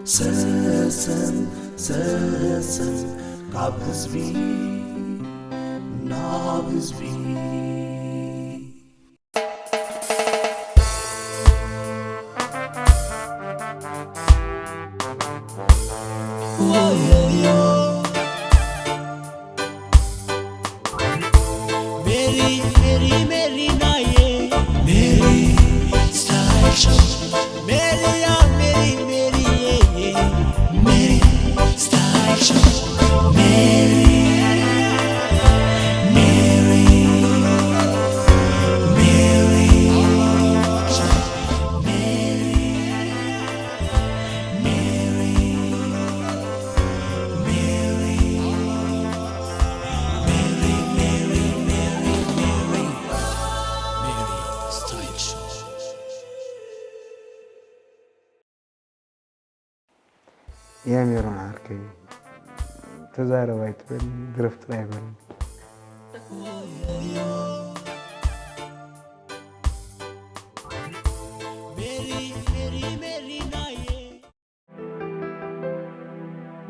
ሰሰን ሰሰን ካብ ህዝቢ ናብ ህዝቢ። Mary, Mary, Mary, naye. Mary, style show. Mary, yeah, Mary, Mary, yeah, yeah. Mary, style show. Mary, Mary, Mary, Mary, Mary, Mary, Mary, Mary, Mary, Mary, Mary, style show. የሜሮን ዓርከይ ተዛረብ ኣይትበል፣ ግረፍ ጥራይ በል።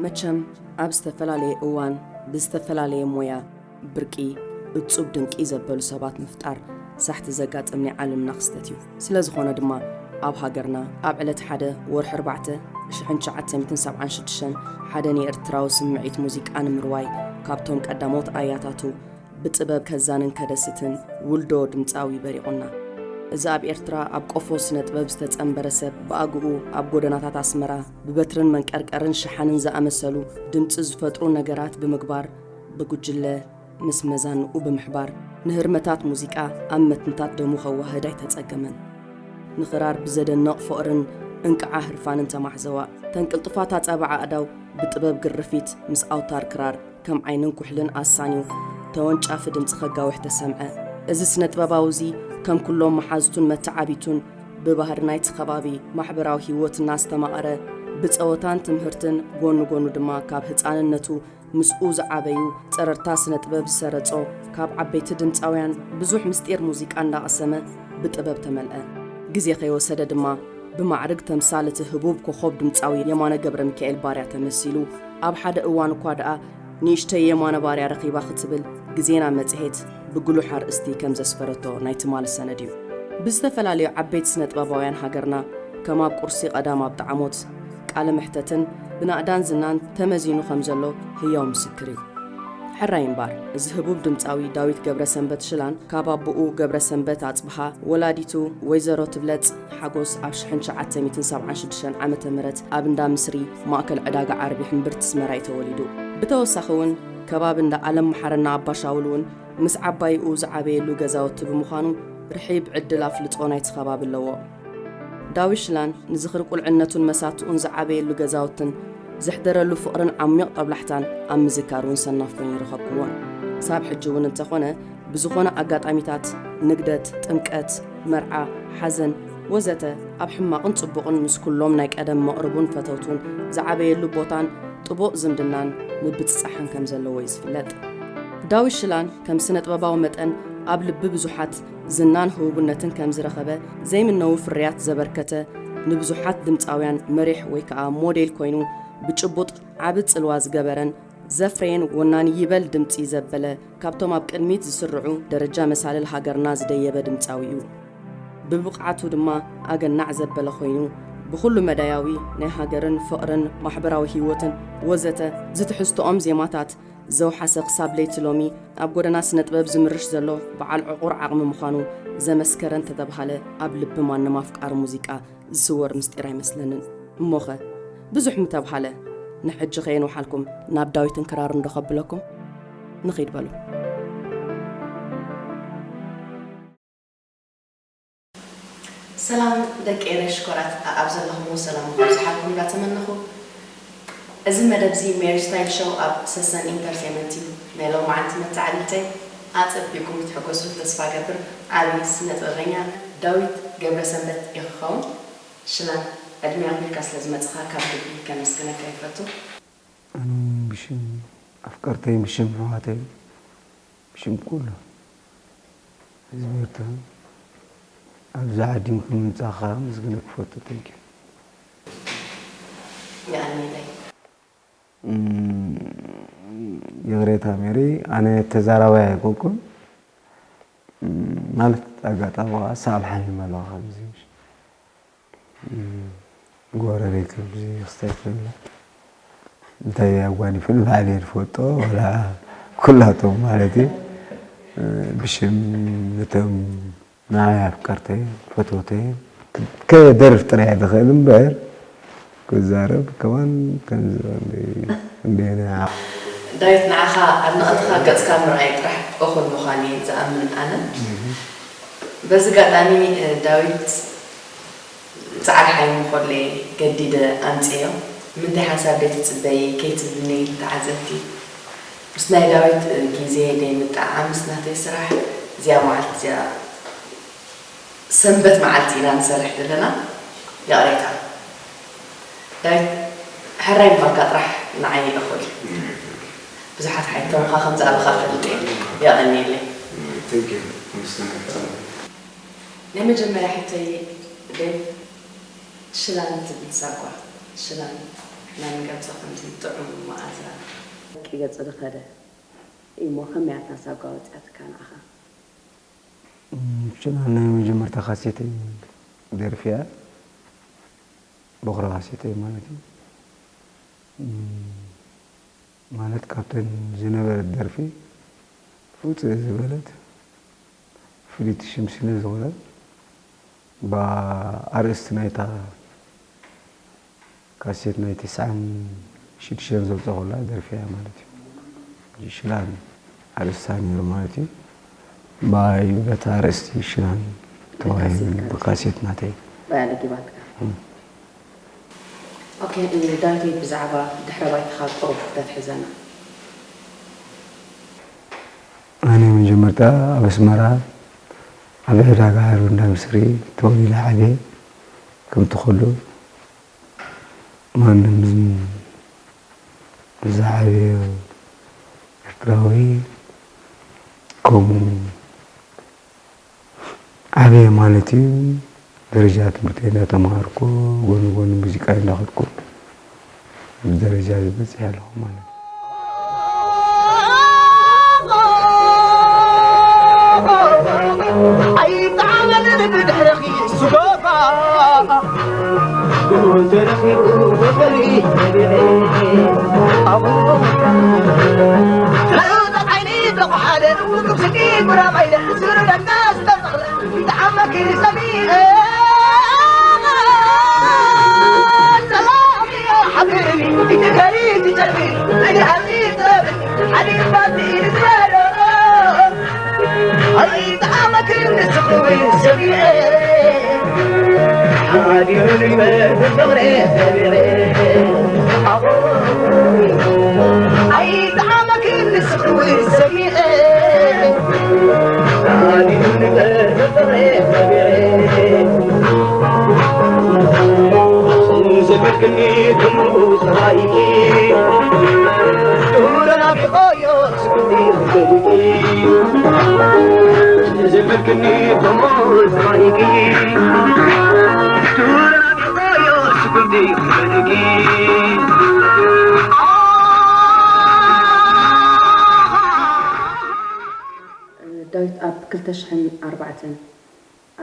መቸም ኣብ ዝተፈላለየ እዋን ብዝተፈላለየ ሞያ ብርቂ፣ እጹብ ድንቂ ዘበሉ ሰባት ምፍጣር ሳሕቲ ዘጋጥም ናይ ዓለምና ክስተት እዩ። ስለ ዝኾነ ድማ ኣብ ሃገርና ኣብ ዕለት ሓደ ወርሒ ኣርባዕተ ሽሕን ትሽዓተ ሚእትን ሰብዓን ሽዱሽተን ሓደ ንኤርትራዊ ስምዒት ሙዚቃ ንምርዋይ ካብቶም ቀዳሞት ኣያታቱ ብጥበብ ከዛንን ከደስትን ውልዶ ድምጻዊ በሪቑና። እዚ ኣብ ኤርትራ ኣብ ቆፎ ስነ ጥበብ ዝተጸንበረ ሰብ ብኣግኡ ኣብ ጎደናታት ኣስመራ ብበትርን መንቀርቀርን ሸሓንን ዝኣመሰሉ ድምጺ ዝፈጥሩ ነገራት ብምግባር ብጉጅለ ምስ መዛንኡ ብምሕባር ንህርመታት ሙዚቃ ኣብ መትንታት ደሙ ከዋህድ ኣይተጸገመን። ንኽራር ብዘደንቕ ፍቕርን እንቅዓ ህርፋንን ተማሕዘዋ። ተንቅልጥፋት ኣጻብዓ ኣእዳው ብጥበብ ግርፊት ምስ ኣውታር ክራር ከም ዓይንን ኩሕልን ኣሳንዩ ተወንጫፊ ድምጺ ከጋውሕ ተሰምዐ። እዚ ስነ ጥበባዊ እዚ ከም ኩሎም መሓዙቱን መተዓቢቱን ብባህሪ ናይቲ ከባቢ ማሕበራዊ ህይወት እናስተማቐረ ብጸወታን ትምህርትን ጎኒ ጎኑ ድማ ካብ ህጻንነቱ ምስኡ ዝዓበዩ ጸረርታ ስነ ጥበብ ዝሰረጾ ካብ ዓበይቲ ድምጻውያን ብዙሕ ምስጢር ሙዚቃ እንዳቐሰመ ብጥበብ ተመልአ። ግዜ ከይወሰደ ድማ ብማዕርግ ተምሳል እቲ ህቡብ ኮኾብ ድምጻዊ የማነ ገብረሚካኤል ባርያ ተመሲሉ ኣብ ሓደ እዋን እኳ ደኣ ንእሽተይ የማነ ባርያ ረኺባ ክትብል ግዜና መጽሔት ብጉሉሕ ኣርእስቲ ከም ዘስፈረቶ ናይ ትማሊ ሰነድ እዩ። ብዝተፈላለዩ ዓበይቲ ስነ ጥበባውያን ሃገርና ከም ኣብ ቁርሲ ቀዳም ኣብ ጣዕሞት ቃለ መሕተትን ብናእዳን ዝናን ተመዚኑ ከም ዘሎ ህያው ምስክር እዩ። ሕራይ እምባር፣ እዚ ህቡብ ድምጻዊ ዳዊት ገብረሰንበት ሽላን ካብ ኣቦኡ ገብረሰንበት ኣጽብሃ ወላዲቱ ወይዘሮ ትብለጽ ሓጎስ ኣብ ሽሕን ትሽዓተ ሚእትን ሰብዓን ሽዱሽተን ዓመተ ምህረት ኣብ እንዳ ምስሪ ማእከል ዕዳጋ ዓርቢ ሕምብርቲ ኣስመራ እዩ ተወሊዱ። ብተወሳኺ እውን ከባቢ እንዳ ኣለም መሓረና ኣባሻውል እውን ምስ ዓባይኡ ዝዓበየሉ ገዛውቲ ብምዃኑ ርሒብ ዕድል ኣፍልጦ ናይቲ ከባቢ ኣለዎ። ዳዊት ሽላን ንዝኽሪ ቁልዕነቱን መሳትኡን ዝዓበየሉ ገዛውትን ዘሕደረሉ ፍቕርን ዓሚቕ ጦብላሕታን ኣብ ምዝካር እውን ሰናፍ ኮይኑ ኣይረኸብኩዎን። ክሳብ ሕጂ እውን እንተኾነ ብዝኾነ ኣጋጣሚታት ንግደት፣ ጥምቀት፣ መርዓ፣ ሓዘን ወዘተ ኣብ ሕማቕን ጽቡቕን ምስ ኩሎም ናይ ቀደም መቕርቡን ፈተውቱን ዝዓበየሉ ቦታን ጥቡቕ ዝምድናን ምብጽጻሕን ከም ዘለዎ እዩ ዝፍለጥ። ዳዊት ሽላን ከም ስነ ጥበባዊ መጠን ኣብ ልቢ ብዙሓት ዝናን ህቡብነትን ከም ዝረኸበ ዘይምነዊ ፍርያት ዘበርከተ ንብዙሓት ድምጻውያን መሪሕ ወይ ከኣ ሞዴል ኮይኑ ብጭቡጥ ዓቢ ጽልዋ ዝገበረን ዘፍረየን ወናኒ ይበል ድምጺ ዘበለ ካብቶም ኣብ ቅድሚት ዝስርዑ ደረጃ መሳልል ሃገርና ዝደየበ ድምጻዊ እዩ። ብብቕዓቱ ድማ ኣገናዕ ዘበለ ኮይኑ ብኹሉ መዳያዊ ናይ ሃገርን ፍቕርን ማሕበራዊ ህይወትን ወዘተ ዝትሕዝቶኦም ዜማታት ዘውሓሰ ክሳብ ለይቲ ሎሚ ኣብ ጎደና ስነ ጥበብ ዝምርሽ ዘሎ በዓል ዕቑር ዓቕሚ ምዃኑ ዘመስከረ እንተተብሃለ ኣብ ልቢ ማንም ኣፍቃሪ ሙዚቃ ዝስወር ምስጢር ኣይመስለንን። እሞኸ ብዙሕ ምተብሃለ ንሕጂ ከየንውሓልኩም ናብ ዳዊትን ክራርን ዶ ከብለኩም? ንኺድ በሉ። ሰላም ደቂ ኤረ ሽኮራት ኣኣብ ዘለኹሞ ሰላም ክብዝሓልኩም እንዳተመነኹ እዚ መደብ እዚ ሜሪ ስታይል ሾው ኣብ ሰሰን ኢንተርቴመንት እዩ ናይ ሎማዓንቲ መተዓቢልተይ ኣጸቢቕኩም ክትሕጎሱ ተስፋ ገብር ዓቢ ስነ ጥበበኛ ዳዊት ገብረሰንበት ኢኺ ክኸውን ሽላን ዕድመ ኣኽቢርካ ስለ ዝመጻኻ ካብ ልቢ ከመስግነካ ይፈቱ። ኣነ እውን ብሽም ኣፍቀርተይን ብሽም ኣሕዋተይን ብሽም ኩሉ ህዝቢ ኤርትራ ኣብዚ ዓዲምኩም ምምጻእካ ከመስግነካ እፈቱ። Thank you። የቐንየለይ። ይቕሬታ ሜሪ፣ ኣነ ተዛራባይ ኣይኮንኩን። ማለት ኣጋጣሚ ከዓ ሳልሓኒ ኣለዋ ከምዚ ጎረረይ ከምዚ ክስታይ ትብላ እንታይ ኣጓኒፉ ንባዕለይ ዝፈልጦ ወላ ኩላቶም ማለት እዩ። ብሽም ነቶም ንዓይ ኣፍቀርተይ ፈተውተይ ከደርፍ ጥራይ እየ ዝኽእል እምበር ክዛረብ ከማን ከምዚ እንደ- እንደ- ዳዊት፣ ንዓኻ ኣድናቐትኻ ገጽካ ምርኣይ ጥራሕ እኹል ምዃኑ እየ ዝኣምን ኣነ። በዚ ኣጋጣሚ ዳዊት ጻዕዳ ሓይሊ ኮለይ ገዲደ ኣምጽዮ። ምንታይ ሓንሳብ ደይ ትጽበዪ ከይትብልኒ ተዓዘብቲ። ምስ ናይ ዳዊት ግዜ ደይ ምጥዓም ምስ ናተይ ስራሕ እዚኣ መዓልቲ እዚኣ ሰንበት መዓልቲ ኢና ንሰርሕ ዘለና። ይቕሬታ ዳዊት፣ ሕራይ ምባልካ ጥራሕ ንዓይ እኹል። ብዙሓት ሓይቶምኻ ከም ዝኣበኻ ፈልጥ እየ። የቐንየለይ። ናይ መጀመርያ ሕቶይ ዴቭ፣ ሽላን ትብል ሳጓ፣ ሽላን ናይ ምገብጾ ከምዚ ጥዑም መኣዛ። ደቂ ገጽ ዝኸደ እሞ ከመይ ኣትና ሳጓ ወጺኣትካ ንዓኻ? ሽላን ናይ መጀመርታ ካሴተይ ደርፊ እያ። ቦኽሪ ካሴተይ ማለት እዩ። ማለት ካብተን ዝነበረት ደርፊ ውፅእ ዝበለት ፍልይቲ ሽም ስለ ዝኾነ ብኣርእስቲ ናይታ ካሴት ናይ ተስዓን ሽዱሽተን ዘውፀኹላ ደርፊ እያ ማለት እዩ። ሽላን ኣርእስታ ነይሩ ማለት እዩ። ብኣይ በታ ኣርእስቲ ሽላን ተባሂሉ ብካሴት ናተይ ባያ ለጊባትካ። ኦኬ፣ ዳዊተይ ብዛዕባ ድሕረ ባይታኻ ቁሩብ ክተትሕዘና። ኣነ መጀመርታ ኣብ ኣስመራ ኣብ ዕዳጋ ዓርቢ እንዳ ምስሪ ተወሊደ ዓብየ። ከምቲ ኩሉ ማንም ዝዓበዮ ኤርትራዊ ከምኡ ዓብየ ማለት እዩ። ደረጃ ትምህርተይ እንዳተምሃርኩ ጎኒ ጎኒ ሙዚቃ እንዳኸድኩ ኣብዚ ደረጃ እዚ በፂሐ ኣለኹ ማለት እዩ። ኣይጠዓመንን ብድሕረኺ ስጎፋ ተረኺቡ ብፍቕሪ ተጣዒኒ ተቆሓለ ውቅብ ስኒ ጉራማይለ ዝርደና ዝተፈቕረ ይጠዓመኪ ሰሚዐ ሰላም ሓቢርኒ ይትገሪ ትጨርሚ እኔ ሃዚ ጥበብኒ ሓሊፋ ትኢድ ዝበሎ ኣይጠዓመክን ንስኺ እውን ሰሚዐ ሓዲሩኒ በፍቕሪ ሰሚዐ ኣይጠዓመክን ንስኺ እውን ሰሚዐ ሓዲሩኒ በፍቕሪ ሰሚዐ ዘመድክኒ ክምኡ ሰማይኪ ዱረ ናፊቆዮ ስክኒ ፈልቂ ዘመድክኒ ክምኡ ሰማይኪ ዱረ ናፊቆዮ ስክኒ ፈልቂ ዳዊት ኣብ ክልተ ሽሕን ኣርባዕተን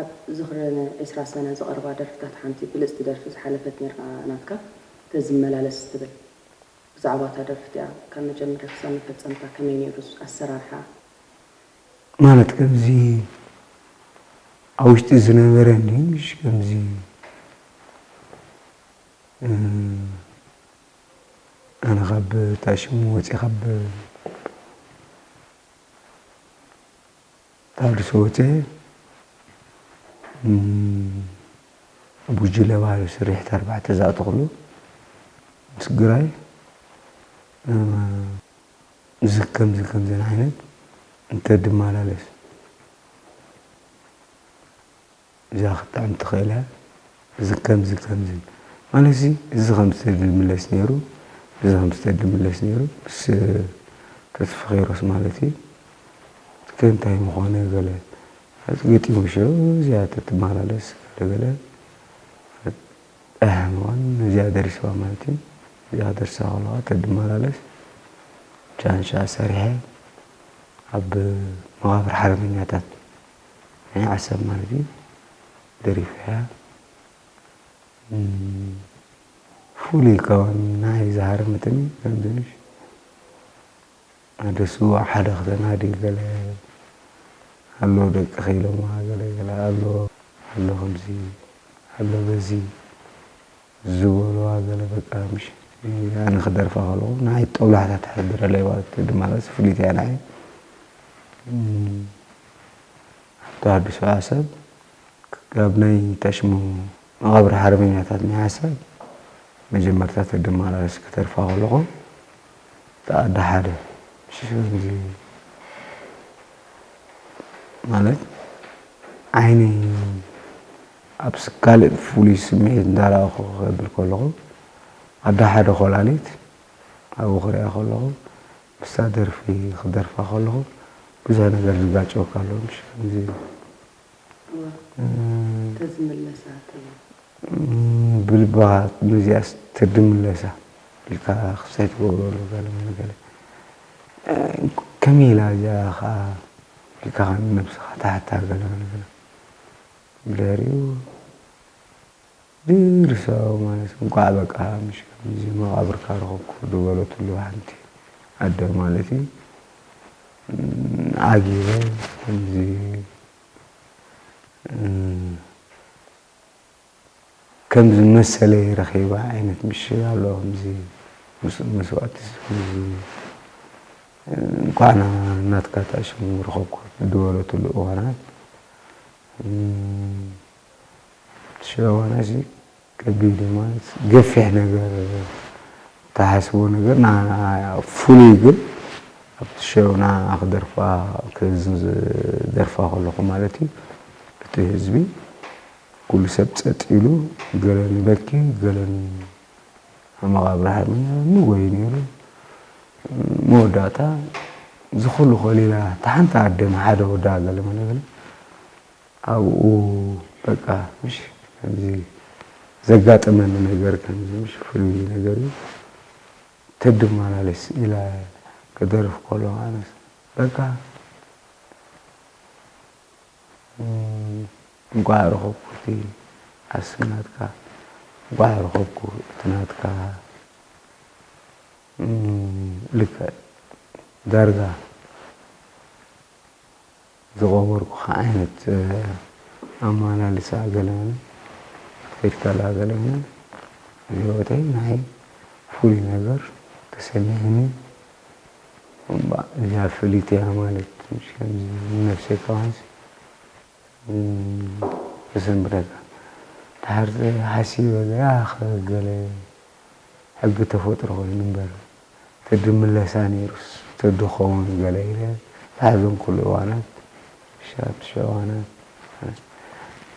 ኣብ ዝኽሪ ዕስራ ሰነ ዝቐርባ ደርፍታት ሓንቲ ብልጽቲ ደርፊ ዝሓለፈት ነይራ ናትካ ተዝመላለስ ትብል። ብዛዕባ እታ ደርፊ እቲኣ ካብ መጀመርያ ክሳብ መፈጸምታ ከመይ ነይሩ ኣሰራርሓኣ? ማለት ከምዚ ኣብ ውሽጢ ዝነበረ እንድዩ ምሽ ከምዚ ኣነ ካብ ታሽሙ ወፂ ካብ ታድሶ ወፀ ኣብ ጉጅለ ባህሊ ስርሒት ኣርባዕተ ዝኣተኽሉ ምስ ግራይ ዝከም ዝከምዘን ዓይነት እንተድመላለስ እዛ ክትጥዕም ትኽእል እያ። እዚ ከምዚ ከምዚ ማለት እዚ ከምዚ ተድምለስ ነይሩ፣ እዚ ከምዚ ተድምለስ ነይሩ ምስ ተስፍኺሮስ ማለት እዩ። ከ እንታይ ምኾነ ገለ ገጢሙ ሽዑ እዚኣ ተትመላለስ ገለ ገለ ኣሕምዋን እዚኣ ደሪስዋ ማለት እዩ። እዚኣ ክደርሳ ከለዋ ተድመላለስ ቻንሻ ሰሪሐ ኣብ መቓብር ሓርበኛታት ናይ ዓሰብ ማለት እዩ ደሪፈያ። እም፣ ፍሉይ ካብ ናይ ዝሃረመትኒ ከምዚ ምሽ ሓደ ስዋእ ሓደ ክተናዲ ገለ ኣሎ ደቅኺ ኢሎማ ገለ ገለ ኣሎ ኣሎ ከምዚ ኣሎ በዚ ዝበልዋ ገለ በቃ ምሽ ኣነ ክደርፋ ከለኹ ናይ ጦብላሕታ ትሕድር ኣለይ ማለት ድማ ፍሉይት እያ ንዓይ። እም፣ ኣብ ተሃድሶ ዓሰብ ካብ ናይ ተሽሙ መቓብር ሓርበኛታት ናይ ዓሰብ መጀመርታ ተድመላለስ ክተርፋ ከለኹ ተኣዳ ሓደ ሽሽ ከምዚ ማለት ዓይኒ ኣብ ስ-፣ ካልእ ፍሉይ ስምዒት እንዳረኣኹ ክብል ከለኹ ኣዳ ሓደ ኮላሊት ኣብኡ ክሪኣ ከለኹ ምስታ ደርፊ ክደርፋ ከለኹ ብዙሕ ነገር ዝጋጨወካ ኣለዎ። ምሽ ከምዚ እዋ፣ እ፣ ተዝምለሳ ትብል። ም፣ ብልባ ነዚኣስ ተድምለሳ ኢልካ ክሳይ ትገብረሉ ገለ መለ ገለ። እ፣ ከመይ ኢላ እዚኣ ኸዓ ኢልካ ንነብስኻ ትሓታ ገለ መለ ገለ። ብድሕሪኡ ድርሳው ማለት እንኳዕ በቃ ምሽ ከምዚ መቓብርካ ረኸብኩ ዝበለትሉ ሓንቲ ኣደ ማለት እዩ። ም፣ ዓጊበ ከምዚ፣ እ፣ ከምዚ መሰለይ ረኺባ ዓይነት ምሽ ኣሎ። ከምዚ ምስ-፣ መስዋእቲ ከምዚ እንኳዕ ና-፣ ናትካ ተኣሽሙ ረኸብኩ ዝበለትሉ እዋናት፣ ም፣ ሽዑ እዋን እዚ ከቢድ እዩ ማለት ገፊሕ ነገር ተሓስቦ ነገር ና-፣ ፍሉይ ግን ኣብቲ ሸው ንዓኣ ክደርፋ ክዝ-፣ ደርፋ ከለኹ ማለት እዩ እቲ ህዝቢ ኩሉ ሰብ ጸጥ ኢሉ ገለ ንበኪ ገለ ን-፣ ኣብ መቓብር ሓርበኛ ንጎይ ነይሩ። መወዳእታ ዝኹሉ ኮሊላ እታ ሓንቲ ኣደ ንሓደ ወዳ ገለ መለ ገለ ኣብኡ በቃ ምሽ ከምዚ ዘጋጠመኒ ነገር ከምዚ ምሽ ፍሉይ ነገር እዩ። ተድመላለስ ኢላ ክደርፍ ከሎ ኣነስ በቃ፣ እም፣ እንቋዕ ረኸብኩ እቲ ዓስብ ናትካ፣ እንቋዕ ረኸብኩ እቲ ናትካ፣ እም፣ ልክዕ ዳርጋ ዝቐበርኩኻ ዓይነት፣ እ፣ ኣመላልሳ ገለመለ፣ ከይድካላ ገለመለ፣ ኣብ ህይወተይ ናይ ፍሉይ ነገር ተሰሚዕኒ። እምባ፣ እዚኣ ፍልይቲ እያ ማለት፣ ምሽ ከምዚ ንነብሰይ ከማንስ፣ እም፣ ተሰንብደካ። ድሓር ሓሲበ ገለ፣ ኣኸ ገለ ሕጊ ተፈጥሮ ኮይኑ እምበር፣ ተዲ ምለሳ ነይሩስ፣ ተዲ ኸውን ገለ ኢለ ዝሓዘንኩሉ እዋናት፣ ሻብ ሽዑ እዋናት፣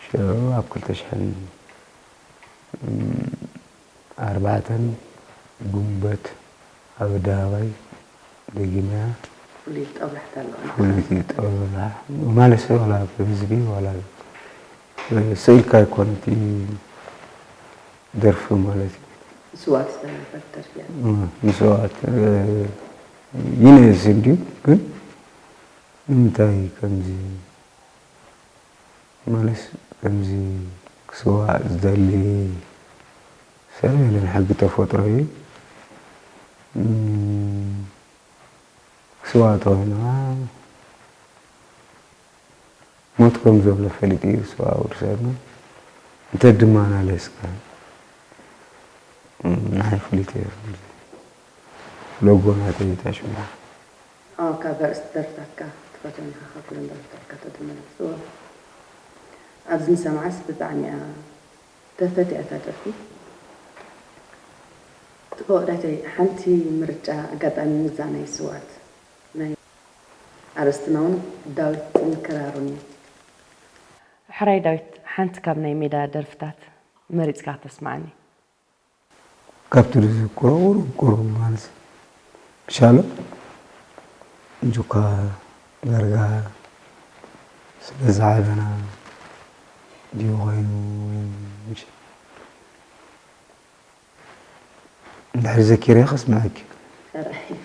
ሽዑ ኣብ ክልተ ሽሕን ኣርባዕተን ግንቦት ኣብ ኣደባባይ ደጊምና ፍሉይ ጦብላሕታ ኣለዋ። ፍሉይቲ ጦብላሕ ማለት ዋላ ብህዝቢ ዋላ ስኢልካ ኣይኮነቲ ደርፊ ማለት እዩ። ንስዋት ዝተደርፈት ደርፊ እያ። እ፣ ንስዋት፣ እ፣ ይነስ እንድዩ ግን ንምንታይ ከምዚ ማለት ከምዚ ክስዋእ ዝደሊ ሰብ የለን። ሕጊ ተፈጥሮ እዩ። እም፣ ክስዋእ ተኾይኑ ኸዓ ሞት ከም ዘሎ ፈሊጡ እዩ ክስዋእ ወዲ ሰብ። እንተ ድማ ናለስካ፣ እም፣ ንዓይ ፍሊት እየ። ሎጎ ናተይ ታሽሙ። ኣዎ፣ ካብ ኣርእስቲ ደርፍታትካ ትፈትወን ኢኻ፣ ካብ ኩለን ደርፍታትካ ተድመላለስ። እወ። ኣብዚ ንሰምዓስ ብጣዕሚ እያ ተፈትያ እታ ደርፊ። ጽቡቕ ዳተይ፣ ሓንቲ ምርጫ ኣጋጣሚ ምዛ ናይ ስዋት ናይ ኣርእስትና እውን ዳዊትን ክራሩን እዩ። ሕራይ ዳዊት፣ ሓንቲ ካብ ናይ ሜዳ ደርፍታት መሪጽካ ከተስምዓኒ። ካብቲ ዝዝክሮ ቁሩብ ቁሩብ ማለት ሻሎ እንጁካ ዳርጋ ስለ ዝዓበና ድዩ ኮይኑ ምሽ-፣ እንድሕር ዘኪረ ከስምዐኪ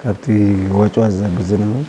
ካብቲ ዋጭዋጭ ዘብል ዝነበረ።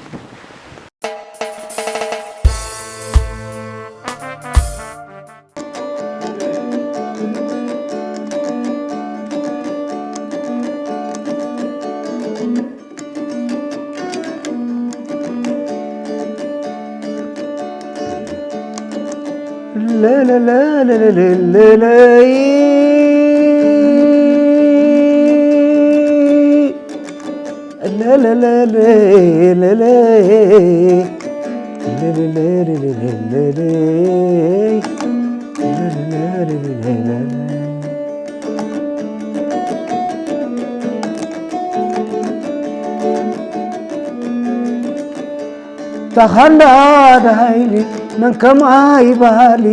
ተሓንዳድ ሃይሊ መን ከማይ በሃሊ፣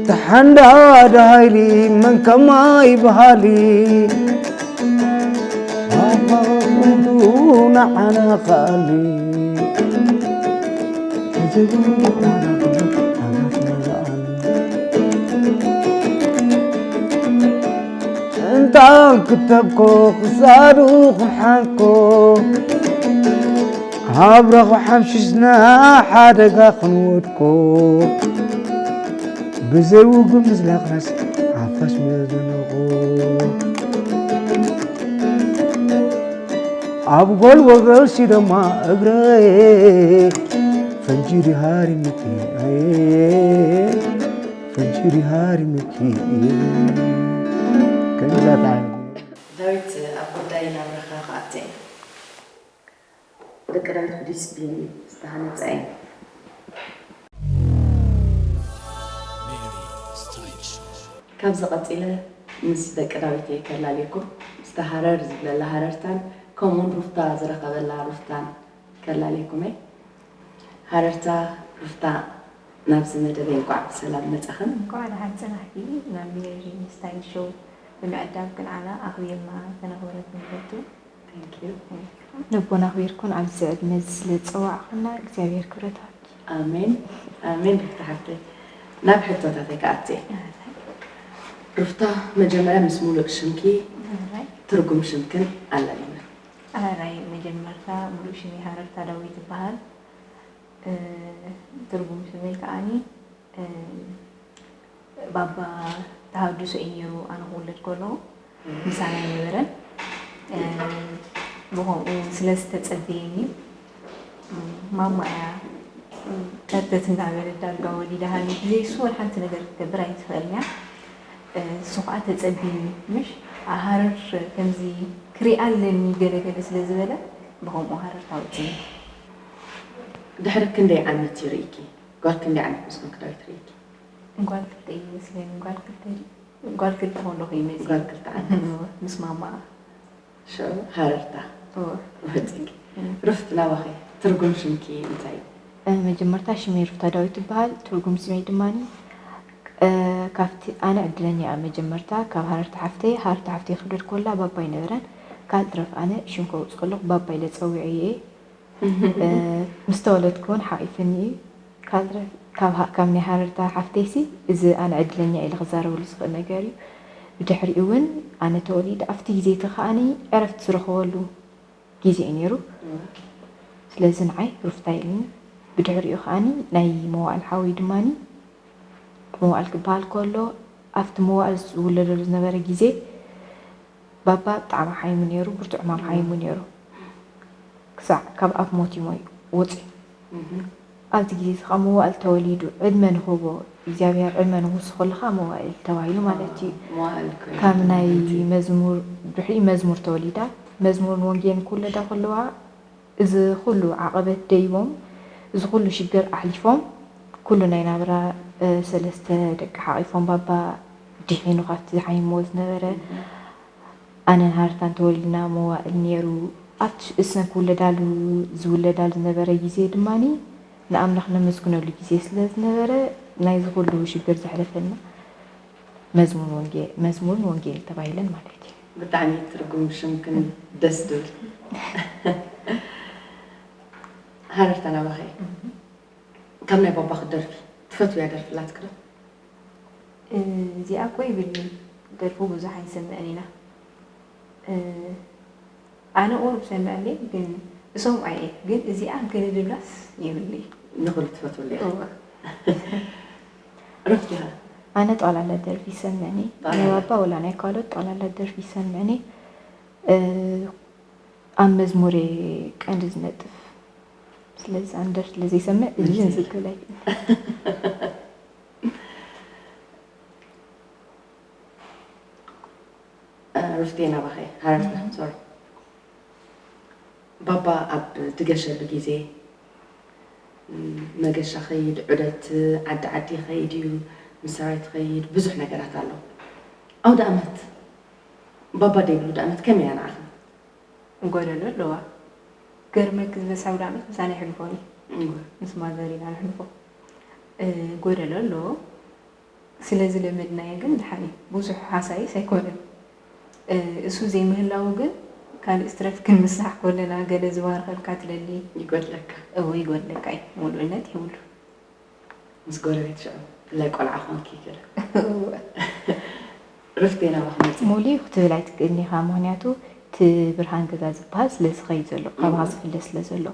ተሓንዳድ ሃይሊ መን ከማይ በሃሊ፣ ኣባቱ ንዓና ኸኣሊ። ጭንጣን ክተብኮ ክሳዱ ክሓኮ፣ ኣብ ረኹ ሓምሽሽና ሓደጋ ክንወድቆ፣ ብዘይ ውግእ ምስላኽናስ ሓፋሽ መዘነቑ። ኣብ ጎል ወገን ሲደማ እግረይ፣ ፈንጂ ድሃሪምኪ፣ ፈንጂ ድሃሪምኪ። ከምዛ ጣዕሚ። ዳዊት፣ ኣብ ጉዳይ ናብራኻ ክኣቱ እየ። ደቂ ዳዊት ብዲስፕሊን ዝተሃነጸ እዩ። ካብዚ ቀጺለ ምስ ደቂ ዳዊት እየ ከላልየኩም። ምስታ ሃረር ዝብለላ ሃረርታን ከምኡውን ሩፍታ ዝረኸበላ ሩፍታን ከላልየኩም እየ። ሃረርታ ሩፍታ፣ ናብዚ መደበይ እንቋዕ ብሰላም መጻኽን። እንቋዕ ደሓን ጸናሕኪ። ናብ ሚለሪ ስታይል ሾው ብምዕዳምክን ዓና ኣኽቢርና ከነኽብረኪ ንፈቱ። Thank you። ነቦና ኣኽቢርኩን ኣብዚ ዕድመ እዚ ስለ ዝጸዋዕኹና እግዚኣብሔር ክብረት ይሃብኪ። ኣሜን፣ ኣሜን ሩፍታ ሓፍተይ። ናብ ሕቶታተይ ክኣቱ እየ። ሩፍታ፣ መጀመርያ ምስ ሙሉእ ሽምኪ ኣራይ። ትርጉም ሽምክን ኣለልና። ኣራይ፣ መጀመርታ ሙሉእ ሽመይ ሃረርታ ዳዊት ይበሃል። እ፣ ትርጉም ሽመይ ከኣኒ፣ እ፣ ባባ ተሃድሶ እዩ ነይሩ ኣነ ክውለድ ከለኹ። ምሳና ኣይነበረን። እ፣ ብኸምኡ ስለ ዝተጸበየኒ፣ እ፣ ማማ እያ፣ እ፣ ከርተት እናበለት ዳርጋ ወሊዳሃኒ። ብዘይ እሱ ወላ ሓንቲ ነገር ክትገብር ኣይትኽእልን እያ። እ፣ እሱ ኸዓ ተጸቢኒ፣ ምሽ ሃረር ከምዚ ክሪኣ ኣለኒ ገለ ገለ ስለ ዝበለ፣ ብኸምኡ ሃረር ታውፅኒ። ድሕሪ ክንደይ ዓመት ይርእይኪ? ጓል ክንደይ ዓመት ምስ ኮንኪ ዳዊት ርእይኪ? ጓል ክልተ እዩ መስለኒ፣ ጓል ክልተ ድዩ? ጓል ክልተ ከለኹ እዩ መፂኡ። ጓል ክልተ ዓመት። ምስ ማማኣ። ሽዑ ሃረርታ እወ። ወፂኪ። እም። ሩፍት ናባኸ ትርጉም ሽምኪ እንታይ እዩ? እ፣ መጀመርታ ሽመይ ሩፍታ ዳዊት ይበሃል። ትርጉም ስመይ ድማ፣ እ፣ ካብቲ ኣነ ዕድለኛ እየ። መጀመርታ ካብ ሃረርታ ሓፍተይ፣ ሃረርታ ሓፍተይ ክደድ ኮላ ባባ ኣይነበረን። ካልእ ትረፍ ኣነ ሽም ከውፅእ ከለኹ ባባ ኢለ ፀዊዐ እየ። እ፣ ምስ ተወለድኩ እውን ሓቒፍኒ እዩ። ካልእ ትረፍ ካብ ሃ-፣ ካብ ናይ ሃረርታ ሓፍተይሲ እዚ ኣነ ዕድለኛ ኢለ ክዛረበሉ ዝኽእል ነገር እዩ። ብድሕሪኡ እውን ኣነ ተወሊደ ኣብቲ ግዜ እቲ ከኣኒ ዕረፍቲ ዝረኽበሉ ግዜ እዩ ነይሩ። እም። ስለዚ ንዓይ ሩፍታ ኢልኒ። ብድሕሪኡ ከኣኒ ናይ መዋእል ሓወይ ድማኒ መዋእል ክበሃል ከሎ ኣብቲ መዋእል ዝውለደሉ ዝነበረ ግዜ ባባ ብጣዕሚ ሓይሙ ነይሩ፣ ብርቱዕ ሕማም ሓይሙ ነይሩ። ክሳዕ ካብ ኣፍ ሞት እዩ ሞይ-፣ ወፂኡ። እም። ኣብዚ ግዜ እዚ ከዓ መዋእል ተወሊዱ ዕድመ ንኽቦ እግዚኣብሔር ዕድመ ንኽውስኸሉ ከዓ መዋእል ተባሂሉ ማለት እዩ። መዋእል ኮይኑ ካብ ናይ ማለት እዩ። መዝሙር፣ ድሕሪ መዝሙር ተወሊዳ፣ መዝሙርን ወንጌልን ክውለዳ ከለዋ እዚ ኩሉ ዓቐበት ደይቦም፣ እዚ ኩሉ ሽግር ኣሕሊፎም፣ ኩሉ ናይ ናብራ፣ እ፣ ሰለስተ ደቂ ሓቒፎም ባባ ድሒኑ ካብቲ ዝሓይምዎ ዝነበረ፣ እም። ኣነን ሃርታን ተወሊድና መዋእል ነይሩ። ኣብቲ እሰን ክውለዳሉ፣ ዝውለዳሉ ዝነበረ ግዜ ድማኒ ንኣምላኽ ነመስግነሉ ግዜ ስለ ዝነበረ፣ ናይዚ ኩሉ ሽግር ዘሕለፈልና መዝሙር ወንጌ-፣ መዝሙርን ወንጌል ተባሂለን ማለት እዩ። ብጣዕሚ ትርጉም ሽምክን ደስ ድብል። ሃረርታ ናባኸ? ካብ ናይ ባባኺ ደርፊ ትፈትውያ ደርፊ ኣላትኪ ዶ? እዚኣ እኮ ይብልኒ፣ ደርፉ ብዙሕ ኣይንሰምዕን ኢና። እ፣ ኣነ ቁሩብ ሰምዐለይ፣ ግን እሰምዖ እየ፣ ግን እዚኣ ገለ ድብላስ የብለይ። ንኹሉ ትፈትወሉ ኢኻ። እወ። ሩፍቲ ኸ? ኣነ ጣላላ ደርፊ ይሰምዕኒ። ጣላላ። ናይ ባባ ወላ ናይ ካልኦት ጣላላ ደርፊ ይሰምዕኒ። እ፣ ኣብ መዝሙሬ ቀንዲ ዝነጥፍ። ስለዚ ኣነ ደርፊ ስለ ዘይሰምዕ፣ እዚ ምርሲ። ዝብል ኣይክእልን። እ፣ ሩፍቴ ናባኸ? ሃረርታ፣ እም። ሶሪ። ባባ ኣብ ትገሸሉ ግዜ፣ እም፣ መገሻ ኸይድ፣ ዑደት ዓዲ ዓዲ ኸይድ እዩ፣ ምስ ሰራዊት ኸይድ፣ ብዙሕ ነገራት ኣሎ። ኣውደ ኣመት፣ ባባ ደይብሉ ኣውደ ኣመት ከመይ እያ ንዓኺ? ጎደሎ ኣለዋ። ገርመክ ዝበዝሕ ኣውደ ኣመት ምሳና ይሕልፎ እዩ። እወ። ምስ ማዘር ኢና ነሕልፎ። እ፣ ጎደሎ ኣለዎ። ስለ ዝለመድናዮ ግን ደሓን እዩ። ብዙሕ ሃሳይስ ኣይኮነን። እ፣ እሱ ዘይምህላዉ ግን ካልእ ስትረፍ ክንምሳሕ ከለና ገለ ዝባርኸልካ ትደሊ። ይጎድለካ። እወ፣ ይጎድለካ እዩ። ምሉእነት የብሉ። ምስ ጎረቤት ሽዑ፣ ብፍላይ ቆልዓ ኮንኪ ገለ። እወ። ሩፍቴ ናባኺ መፂእ። ሙሉ ክትብል ኣይትክእልን ኢኻ፣ ምኽንያቱ እቲ ብርሃን ገዛ ዝበሃል ስለ ዝኸይድ ዘሎ፣ ካባኻ እወ። ዝፍለ ስለ ዘሎ።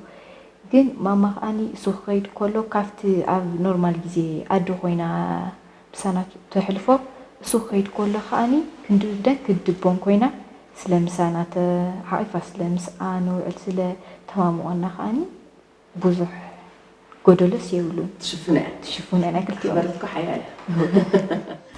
ግን ማማ ከኣኒ እሱ ክኸይድ ከሎ ካብቲ ኣብ ኖርማል ግዜ ኣደ ኮይና ምሳና ተሕልፎ፣ እሱ ክኸይድ ከሎ ከኣኒ ክንድብደን ክድቦን ኮይና፣ ስለ ምሳና ተሓቒፋ ስለ ምስኣ ነውዕል ስለ ተማሙቐና ከኣኒ ብዙሕ ጎደሎስ የብሉን። ትሽፍኖ እያ። ትሽፍኖ እያ ናይ ክልቲኦም። ኣኽበረትኳ ሓያል እያ።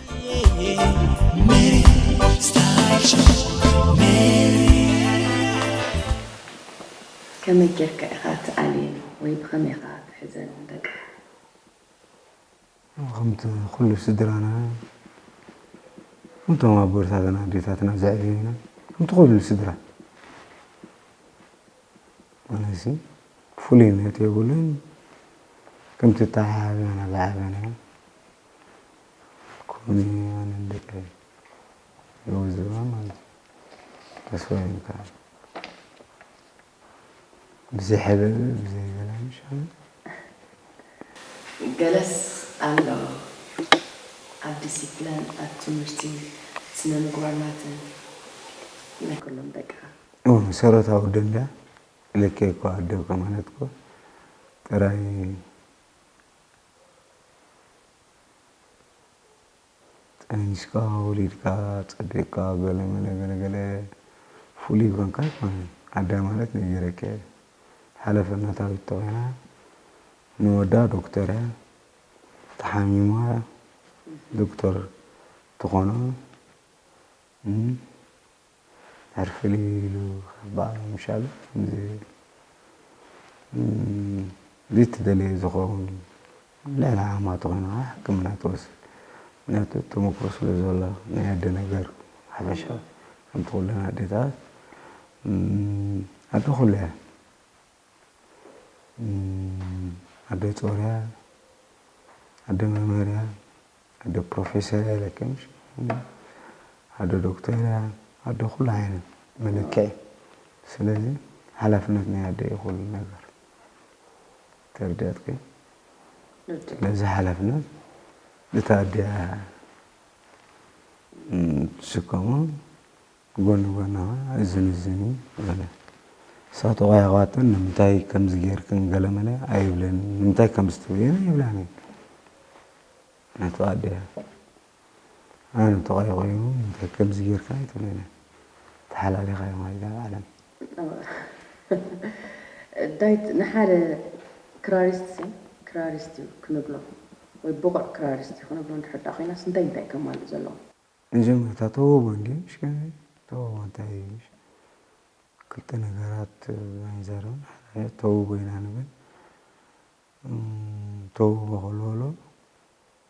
ከመይ ጌርካ ኢኻ ትኣልየን ወይ ብኸመይ ኢኻ ትሕዘን ደቅኻ? ከምቲ ኩሉ ስድራና፣ ከምቶም ኣቦታትና ኣዴታትና ዘዕብዩና፣ ከምቲ ኩሉ ስድራ። ኣነሲ ፍሉይነት የብሉን። ከምቲ ተዓብና ዝዓበና ከምኡ ኣነን ደቀይ ይውዝባ ማለት እዩ። ተስፋ ይብልካ። ብዘይ ሕበብ፣ ብዘይ ገላ ምሽ ኣነ። ገለስ ኣሎ ኣብ ዲሲፕሊን፣ ኣብ ትምህርቲ፣ ስነ ምግባር ናተን ናይ ኩሎም ደቅኻ። እዎ፣ መሰረታዊ ደንዳ ልክዕ እኮ ኣደብካ ማለት እኮ ጥራይ ጠኒስካ፣ ወሊድካ፣ ጸዲቕካ፣ ገለ መለ ገለ ገለ ፍሉይ ኮንካ ኣይኮነን። ኣደ ማለት ነጊረኪ እየ። ሓላፍነታዊት ተኾይና ንወዳ ዶክተር እያ። ተሓሚማ ዶክተር ትኾኖ። እም፣ ድሕሪ ፍልይ ኢሉ ካብ በዓል ምሻሉ ከምዚ፣ እም፣ ዘይትደለየ ዝኸውን ልዕሊ ዓቕማ ተኾይኑ ከዓ ሕክምና ትወስድ። ምክንያቱ ተመክሮ ስለ ዘሎ ናይ ኣደ ነገር ሓፈሻ ከምቲ ኩለን ኣዴታት፣ እም፣ ኣደ ኩሉ እያ። እም፣ ኣደ ጾር እያ፣ ኣደ መምህር እያ፣ ኣደ ፕሮፌሰር እያ ኢለኪ ምሽ? ኣደ ዶክተር እያ፣ ኣደ ኩሉ ዓይነት መለክዒ። ስለዚ ሓላፍነት ናይ ኣደ እዩ ኩሉ ነገር። ተረዲኣትኪ? ርድእ። ስለዚ ሓላፍነት እታ ኣደ እያ፣ እም፣ ትስከሞ። ጎኒ ጎኒ ኸዓ እዝን እዝን እዩ ገለ። ንሳ ተቆያይቋተን ንምንታይ ከምዚ ጌርክን ገለ መለ ኣይብለንን። ንምንታይ ከምዚ ትብልየን ኣይብላን እየ። ናቱ ኣደ እያ። ኣነ ተቆይ ኮይኑ ንምንታይ ከምዚ ጌርክን ኣይትብለንን። ተሓላሊኻዮ ማለት እያ ዓለም። ዳዊት፣ ንሓደ ክራሪስት ሲ ክራሪስት እዩ ክንብሎ ወይ ብቑዕ ክራሪስት እዩ ክንብሎ እንድሕር ደኣ ኮይናስ እንታይ እንታይ ከማልእ ዘለዎ? መጀመርታ ተውህቦ እንድዩ፣ ምሽ ከመይ ተውህቦ እንታይ እዩ? ምሽ ክልተ ነገራት ኣይንዛረብን፣ ሓደ ተውህቦ ኢና ንብል። እም፣ ተውህቦ ከልወሎ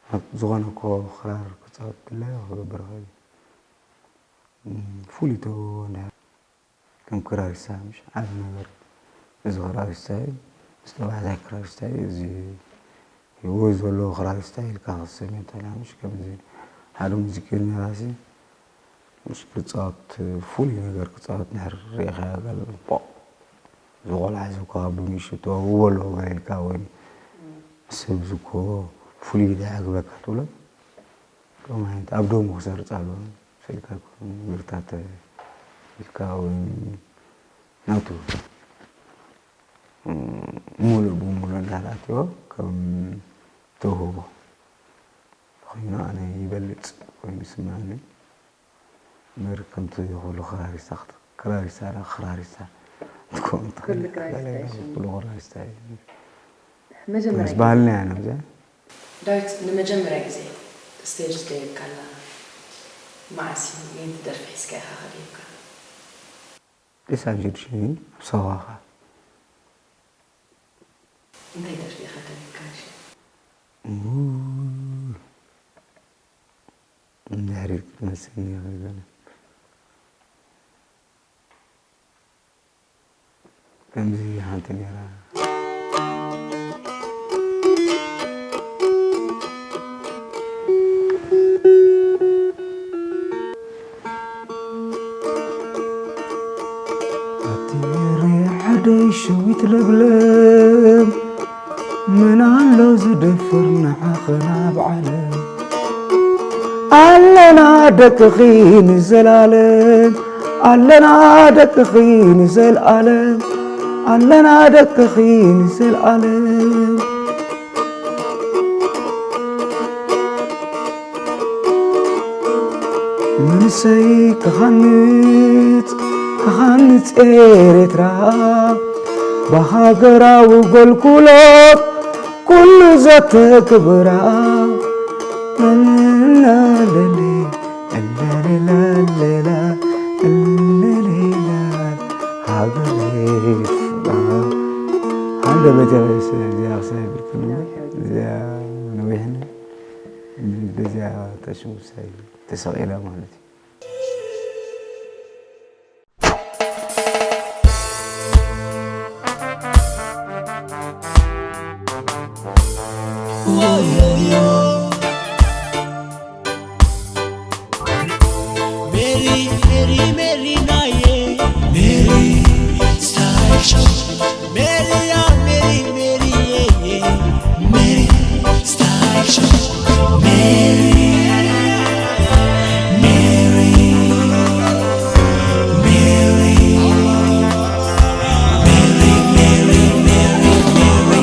ኣብ ዝኾነ እኮ ክራር ክጻወት ድላዩ ክገብር ይኽእል እዩ። እም፣ ፍሉይ ተውህቦ እንድሕር ከም ክራሪስታ ምሽ ዓቢ ነገር፣ እዚ ክራሪስታ እዩ፣ እዚ ተባዕታይ ክራሪስታ እዩ፣ እዚ ህይወት ዘለዎ ክራሪስታ ኢልካ ክትሰምዮ ትኽእል ኢኻ። ምሽ ከምዚ ሓደ ሙዚቀኛ ራሲ ምሽ ክጻወት፣ ፍሉይ ነገር ክጻወት እንድሕር ርኢኻዮ፣ ገለ ቦቕ፣ እዚ ቆልዓ እዚ እኮ ካብ ብንእሽቱ ተውህቦ ኣለዎ ገለ ኢልካ፣ ወይ ሰብ እዚ እኮ ፍሉይ እዩ ደኣ ክብለካ ትብሎ። ከምኡ ዓይነት ኣብ ደሙ ክሰርጽ ኣለዎ። ስኢልካ ኣይኮነን፣ እግርታት ኢልካ ወይ ናቱ ሙሉእ ብሙሉእ እንዳሃላትዮ ከም ተውህቦ ኮይኑ ኣነ ይበልጽ ኮይኑ ስምዓኒ። ምር ከምቲ ይኹሉ ክራሪስታ ክት- ክራሪስታ ዳ ክራሪስታ ትኮን ትኽእል። ኩሉ ክራሪስታ ይሽኒ። ኩሉ ክራሪስታ እዩ። መጀመርያ መስ ግዜ- ባህልና ያነ ብዛ ዳዊት፣ ንመጀመርያ ግዜ ስቴጅ ትደይብካ ኣላ መዓስ እዩ? ነቲ ደርፊ ሒዝካ ኢኻ ከደይብካ? ዲሳን ሽዱሽተ ኣብ ሰዋኻ እንታይ ደርፊ ኢኻ ደሪፍካ? እሺ። ኡ፣ እንድሕሪ ክትመስል ነይሩ ገለ። ከምዚ ሓንቲ ነይራ። ኣቲ ሜሪ ሓደይ ሸዊት ለብለም፣ መን ኣሎ ዝደፍር ንዓኽን ኣብ ዓለም? ኣለና ደቅኺ ንዘላለም፣ ኣለና ደቅኺ ንዘልኣለም፣ ኣለና ደቅኺ ንዘልኣለም። መንሰይ ክሃንጽ ክሃንጽ ኤርትራ ብሃገራዊ ጎልጉሎት ኩሉ ዘተግብራ። እለለለ፣ እለለለለ፣ እለለለ፣ ሃገረይ ፍቕራ። ሓደ ቤተ ክርስቲያን እዚኣ ክሳይ ብልክን እዚኣ ነዊሕን በዚኣ ተሽውሳይ ተሰቒላ ማለት እዩ። Mary, Mary, Mary, naye. Mary, style show. Mary, yeah, Mary, Mary, yeah, yeah. Mary, style show. Mary, Mary, Mary, Mary, Mary, Mary,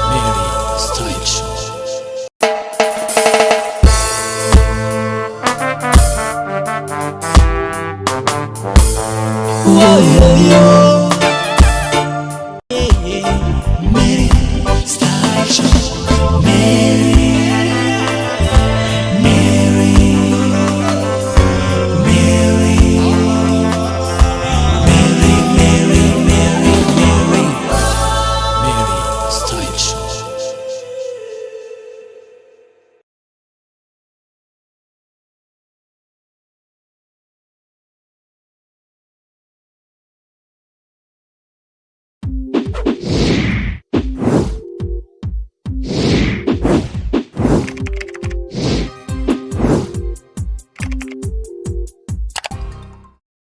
Mary, style show.